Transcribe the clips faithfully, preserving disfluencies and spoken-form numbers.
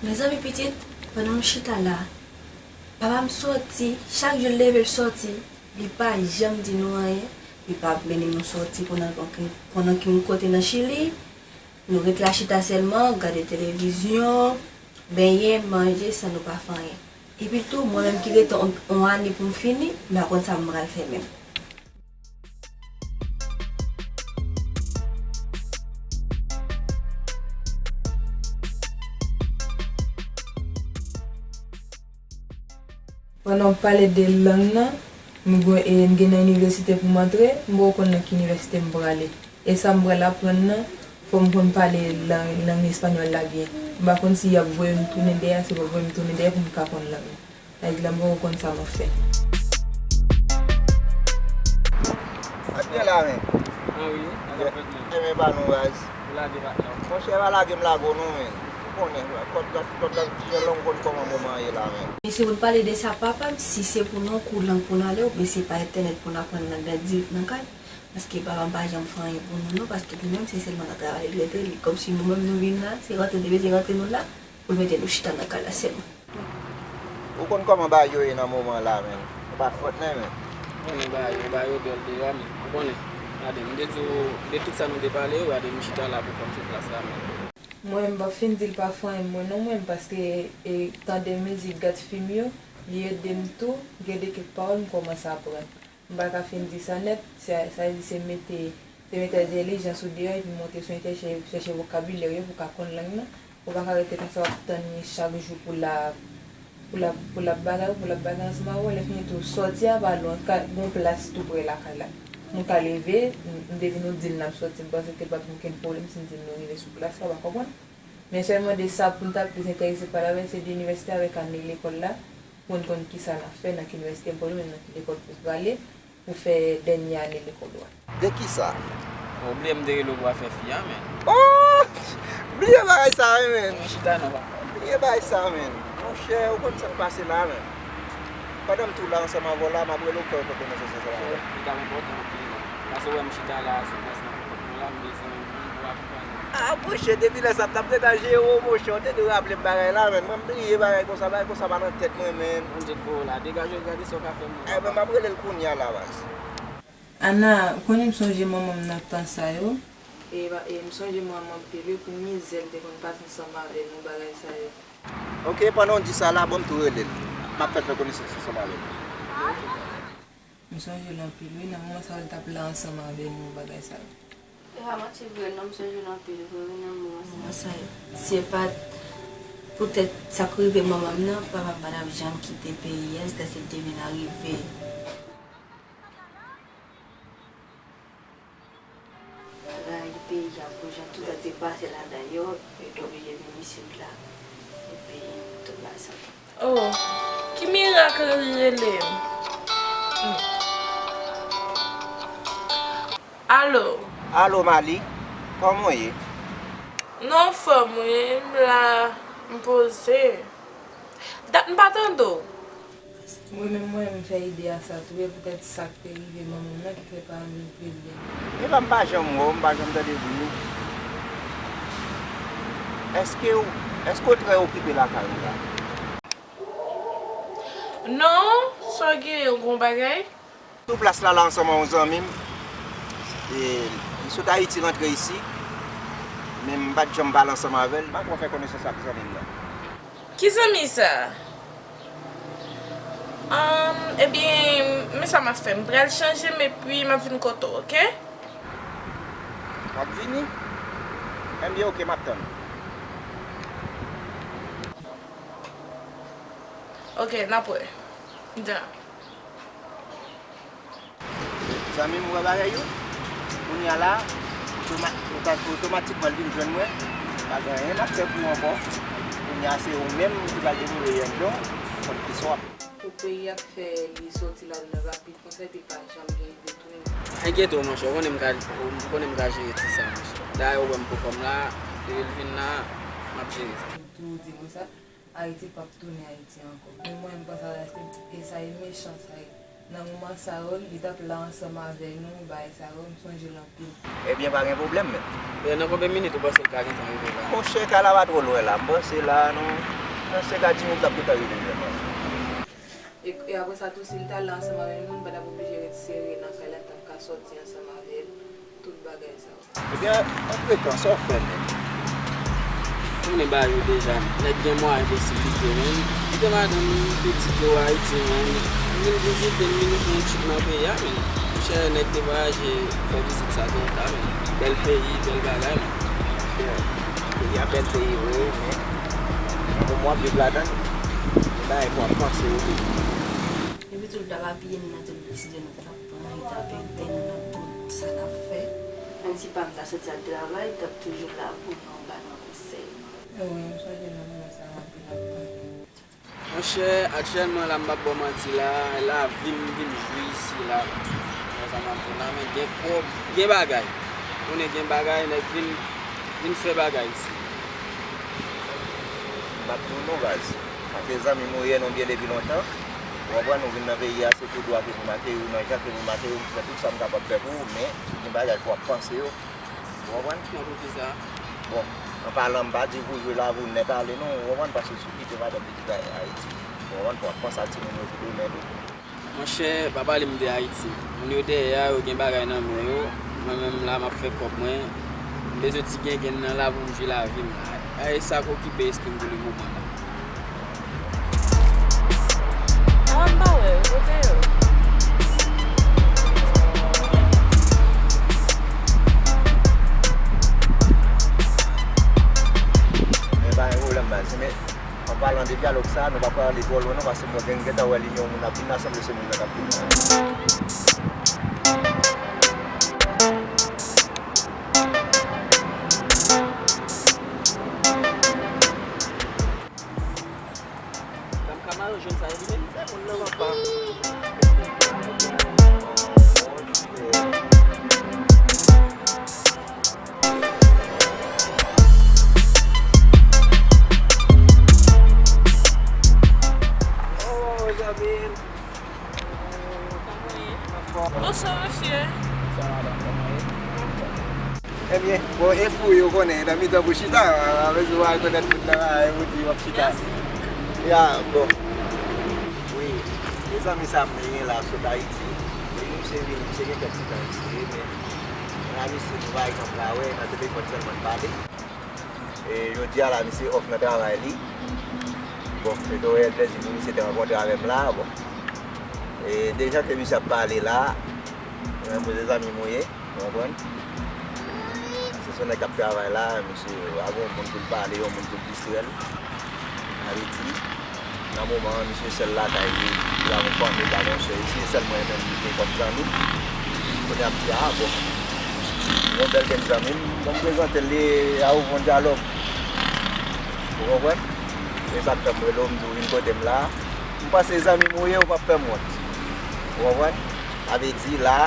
Mezanmi pitit, pandan m chita la, papa m sòti, chak jou l leve l sòti, li pa janm di nou anyen, li pa mennen nou sòti pandan, pandan ke m kote nan Chili. Nou ret la chita sèlman, gade televizyon, benyen, manje, san nou pa fè anyen. Epi tou, mwen menm ki rete on, on ane pou m fini, m pa konn sa m pral fè menm. Pandan w pale de lang nan, m gen, e, m gen nan inivèsite pou m antre, m poko konn nan ki inivèsite m prale. E sa m pral aprann nan, fò m konn pale lang, lang espanyòl la byen. M pa konn si y ap voye m tounen dèyè, si yo p ap voye m tounen dèyè pou m ka konn lang nan. Sa vle di la m poko konn sa m ap fè. Ap byen la, men. Ah wi, sa ap fèt, men. Enben, pa nou, baz. Ou lage patnè w. Monchè, pa lage m lage w non, men. Ou konnen, kòd la, kòd la, ti jèl la, ou konn kòman moman an ye la, men. E se pou n pale de sa, papa m, si se pou nou kou lang pou n ale, oubyen se pa entènèt pou n aprann lang nan dirèk nan kay. Paske papa m pa janm fè anyen pou nou, non, paske li menm, se sèlman nan travay li rete, li, kòmsi nou menm nou vin la, se rantre depi se rantre nou la, pou l mete nou chita nan kay la sèlman. Ou konn kòman bagay yo ye nan moman la, men. Se pa fòt nan, men. Ou konnen bagay yo, bagay yo dwòl deja, men. Ou konnen. Gade, m te di w, de tout sa nou te pale yo, gade, m chita la pou kò m sou plas la, men. Mwen, m p ap fin di l pa fè anyen mwen non, mwen, paske, e, tande mizik, gad fim yo, li ede m tou, gen de kèk pawòl m kòmanse aprann. M pa ka fin di sa nèt, sa, sa vle di se mete, se mete entèlijans ou deyò epi monte sou entènèt chèche, chèche vokabilè yo pou w ka konn lang nan. Ou pa ka rete konsa w ap tann li chak jou pou l ap, pou l ap, pou l ap bagay, pou l ap bagay ansanm avè w. Lè fini tou, sòti a pa lwen, ka, gon plas tou prè lakay la. Nou ka leve, m, m te vin nou di l n ap sòti, m panse ke pa t gen okenn pwoblèm si n di l nou rive sou plas la, w pa konprann? Men sèlman de sa pou n ta plis enterese pale avè l, se de inivèsite avèk ane lekòl la, pou n konn kisa n ap fè, nan ki inivèsite m pral, oubyen nan ki lekòl pou prale, pou fè dènye ane lekòl ou a. De kisa? Ou bliye m te rele w pou afè fi a, men. Oh! Bliye bagay sa, wi, men. Mwen chita non, papa. Bliye bagay sa, men. Monchè, ou konn sa k pase la, men. Pandan m tou la ansanm avè w la, m ap rele w pou fè w fè konesans ansanm avè m. Li t ap enpòtan anpil, men. Paske w wè m chita la, sou plas la, m la, m bezwen moun pou akonpanye m. Ah, monchè, depi lè sa, m t ap gentan jere w, monchè, w te dwe raple m bagay la, men. Mwen, m bliye bagay konsa, bagay konsa pa nan tèt mwen, men. Bondye k voye w la, degaje w, gade sa w ka fè m. Enben, m ap rele l kounye a la, baz. Ana, ou konnen m sonje manman m nan tan sa yo. E, e m sonje manman m anpil wi pou mizè l te konn pase ansanm avè nou bagay sa yo. Oke, pandan w di sa la, ban m tou rele l. M ap fè l fè konesans ansanm avè l. M sonje l anpil wi, nan moman sa yo l t ap la ansanm avè nou bagay sa yo. E pa manti vre non, m sonje l anpil vre wi nan moman sa yo. Se pa t poutèt sa k rive manman m nan, papa m pa t ap janm kite peyi a, jiskaske l te vin arive. Rayi peyi a pou jan tout sa te pase ladan yo, yo te oblije vin isit la. Epi tout bagay sa. Oh, ki mirak li rele m? Hmm. Alo? Alo, Mali. Kòman w ye? Non, anfòm wi, m la, m poze. Dat m pa tande w. Mwen menm, mwen, m fè ide a sa tou, e poutèt sa k te rive manman m nan ki fè pa anvi l pede. Epa, m pa janm wè w, m pa janm tande bri w. Èske w, èske w trè okipe lakay ou la? Non, sa w genyen, gon bagay? Sou plas la, la ansanm ak yon zanmi m. E, li sot Ayiti rantre isi, men m pa t janm pale ansanm avè l. M pa twò fè konesans ak zanmi m nan. Ki zanmi sa? Ahn, ebyen, men sa m ap fè. M pral chanje m epi m ap vin kote w, oke? W ap vini? Ebyen, oke, m ap tann. Oke, n ap wè. Djan. Zanmi m, ou wè bagay yo? Kounye a la, otoma-, ota-, otomatikman, l vin jwenn mwen. Pa gen anyen m ap fè pou ou ankò. Kounye a, se ou menm ki pral devlope yèn don, konn ki sa w ap. Pou peyi a k fè li soti ladan l rapid konsa, epi l pa janm gen ide tounen. Pa enkyete w, monchè, ou konnen m ka, ou konnen m ka jere ti sa, monchè. Dayè, ou wè m poko m la, depi l vin la, m ap jere sa. Toujou di mwen sa. Ayiti p ap tounen Ayiti ankò. Men mwen, m panse a la, se, e sa e mechan, sa e, Nan moman sa yo, li t ap la ansanm avè nou, bagay sa yo, m sonje l anpil. Ebyen, pa gen pwoblèm, men. E nan konbyen minit ou panse l ka gentan rive la? Monchè, kay la pa twò lwen la. M panse la, non. M panse ka di minit l ap gentan rive, vrèman. E, e apre sa tou, si l t al la ansanm avè nou, nou pa t ap oblije ret sere nan kay la, n t ap ka sòti ansanm avè l, tout bagay sa yo. Ebyen, antretan, sa w fè menm? Ou konnen bagay yo deja, nèg gen mwayen posiblite, menm. Kite madanm m, pitit yo Ayiti, menm. Vin vizite m, vin fè yon tchip nan peyi a, menm. Monchè, nèg te vwayaje fè vizit sa trè ta, menm. Bèl peyi, bèl bagay, menm. Peyi a bèl peyi vre, men nan moman w ap viv ladan l, gen bagay pou w ap panse yo tou. Epi tou l t ap apiye m nan tou, l deside nou t ap pran, li t ap ede m nan tout sa n ap fè. Menm si pa m ta soti al travay, li t ap toujou la pou nou, ba nou konsèy. Wi, m sonje nan moman sa yo anpil anpil. Monchè, aktyèlman la m p ap ba w manti la, lavi m vin jwi isi la. Ou konprann sa m ap di w la, men gen pwob, gen bagay. Konnen gen bagay, nèg vin, vin fè bagay isi. M p ap di w non baz. Paske zanmi m ou ye, nou byen depi lontan. Ou konprann, ou vin nan peyi a, se tou dwa ke pou m akeyi w, nan jan ke pou m akeyi w, m fè tout sa m kapab fè pou ou, men gen bagay fò w ap panse yo. Ou konprann? Nan poukisa? Bon, an palan, m pa di pou w jwe lavi w nèt ale non, ou konprann, paske si w kite madanm pitit Ayiti, ou konprann, fò w ap panse a timoun yo pou demen tou. Monchè, pa pale m de Ayiti. Moun yo dèyè a, yo gen bagay nan men yo. Mwen menm la, m ap fè kòb mwen. M bezwen ti gengenn nan la pou m jwi lavi m la. A, e sa k okipe espri m pou le moman la. Ah, m pa wè yo, kote yo? Men pa gen pwoblèm baz, men an palan de dyalòg sa, nou pa pral ale twò lwen non, paske mwen gen, gentan wè linyon moun ap vin la, sanble se moun nan k ap vin la. Bonswa mesye. Ebyen, bon, e fou yo konnen, nan mitan pou chita, a, bezwen w al konèt moun nan, a, e pou di w ap chita. Ya, bon. Wi, mezanmi sa m genyen la sot Ayiti. Wi, misye vini, misye gen kèk ti tan isi, wi, men nan misye nou pa janm ka wè, nan telefòn sèlman n pale. E jodi a la, misye off nan travay li. Bon, se te yon reyèl plèzi pou misye te rankontre avè m la, bon. E dejan ke misye ap pale la, mwen, mwen se zanmi m ou ye. Ou konprann? Se yon nèg k ap travay la, misye pa gen yon moun pou l pale, yon moun pou l distrè l. Sa vle di, nan moman an, misye sèl lakay li, li pa gen fanmi, li pa gen sè isi, se sèl mwen menm li gen kòm zanmi. Kounye a m di, a bon, yon bèl grenn zanmi m, bon, m prezante l li a ouvri yon dyalòg. Ou konprann? Se sa k fè m rele w, m di w vin kote m la. M panse zanmi m ou ye, ou p ap fè m wont. Ou konprann? Sa vle di la,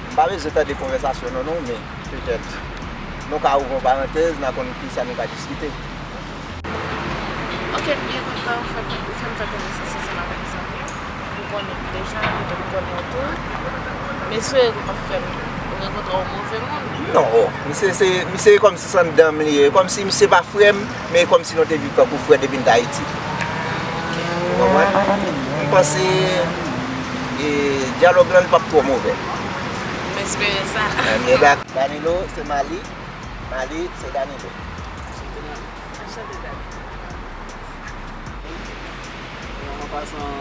m pa bezwen tande konvèsasyon nou non, men petèt nou ka ouvri yon parantèz, n a konn kisa nou ka diskite. Ok, m byen kontan ou fè, ou fè m fè konesans ansanm avèk zanmi m. M konnen w deja, m konnen w tou. M espere ke w p ap fè m rankontre yon move moun. Non, misye se, misye kòmsi se anndan m li ye, kòmsi misye pa frè m, men kòmsi nou te viv tankou frè depi n t Ayiti. Ou konprann? M panse e, dyalòg lan li p ap twò move. M espere sa. Ebyen dak. Danilo, se Mali. Mali, se Danilo. Anchante, Danilo. An pasan,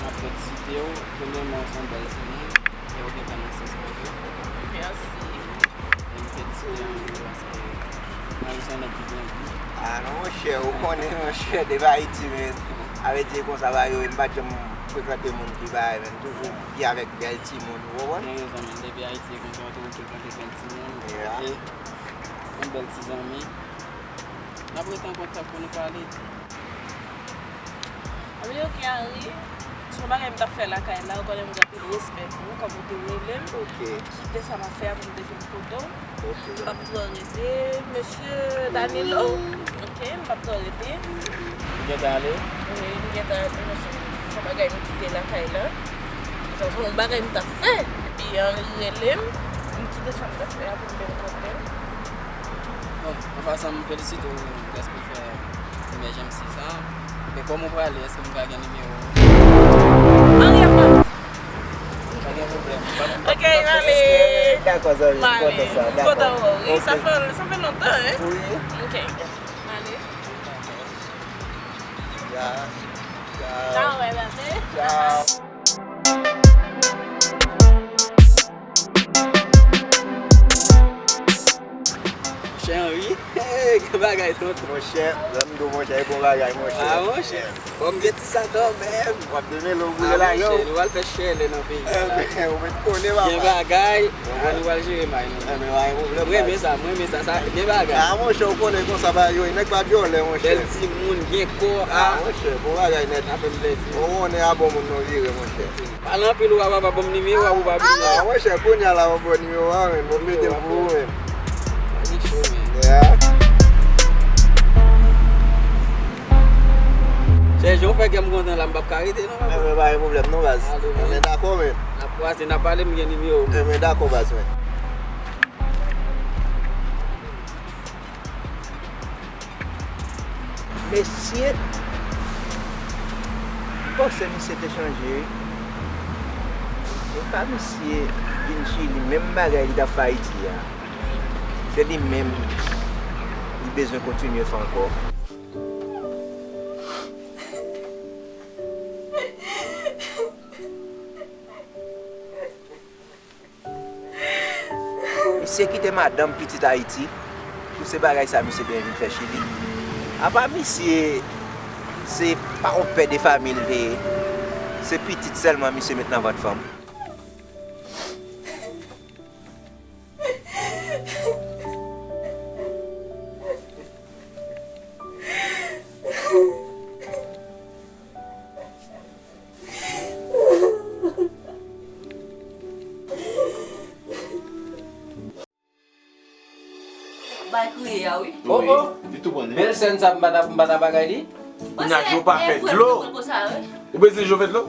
m ap fè ti site w. Premyèman, w se yon bèl timoun. E w gentan nan sans kòk yo. Mèsi. E m felisite anpil paske Malis se yon nèg ki gen bi. A non monchè, ou konnen monchè, depi Ayiti men, avèti konsa bagay yo ye, m pa t janm frekante moun ki bagay men, m toujou byen avèk bèl timoun, ou konprann? Gen rezon men, depi Ayiti konsa, ou toujou frekante bèl timoun. Yeah. E yon bèl ti zanmi. N ap rete an kontak pou nou pale. Anben ok Henry, se yon bagay m t ap fè lakay la, ou konnen m gen anpil respè pou ou, kòm ou te rele m, m kite sa m ap fè a pou m te vin kote w. M p ap twò rete, mesye Danilo, ok, m p ap twò rete. Ou gentan ale? Wi, m gentan ale, mesye, se yon bagay m kite lakay la. Sa se yon bagay m t ap fè. Epi Henry rele m, m kite sa m t ap fè a pou m vin kote l. Bon, an pasan, m felisite w dèske w fè premye J M C sa. Men kòman w prale, èske m ka gen nimewo w? Henry ap pale. Pa gen pwoblèm. Ok, m ale. Dakò, zanmi, m kontan sa. M kontan wè w, wi. Sa fè, sa fè lontan, hein? Wi. Ok. M ale. Ciao. Ciao. Ciao, bye, bye. Ciao. Monchè Henry, hey, gen bagay tonton. Monchè, lè m di w monchè, e bon bagay, monchè. Ah, monchè. Bon, m gen ti sa kanmenm. W ap demele w boule la, yo. Ah, monchè, nou pral fè chèlè nan peyi a la. Enben, ou mèt konnen, papa. Gen bagay, ah, nou pral jere may nou. Enben, pa gen pwoblèm, baz. Mwen renmen sa, mwen renmen sa, sa gen bagay. Ah, monchè, ou konnen konsa bagay yo ye, nèg pa dyòlè, monchè. Bèl timoun, gen kò, ah, monchè, bon bagay nèt. Sa fè m plezi. Ou konnen a bon moun nou vire, monchè. Pale anpil, ou pa, papa, ban m nimewo a, ou pa bliye. Ah, monchè, kounye a la, ou ban nimewo a, men, bon, mete l pou ou, men. Pa gen cho, men. Yeah. Chè, jan w fè kè m kontan la, m p ap ka rete, non, papa. Enben, pa gen pwoblèm, non, baz. Ale, men. Enben, dakò, men. N ap kwaze, n ap pale, m gen nimewo w. Enben, dakò, baz, men. Mesye, m panse misye te chanje, wi. E pa misye vin Chili, menm bagay li t ap fè Ayiti a. Se li menm li bezwen kontinye fè ankò. Misye kite madanm, pitit Ayiti pou se bagay sa misye te vin fè Chili. Apa misye se pa yon pè de fanmi l te ye, se pitit sèlman misye met nan vant fanm. Bay kriye a, wi. Oh, oh. Li tou pran, wi. Bèl sèn sa, m pa ta, m pa ta bagay li. Kounya, Djo pa fè dlo. Ou bezwen Djo fè dlo?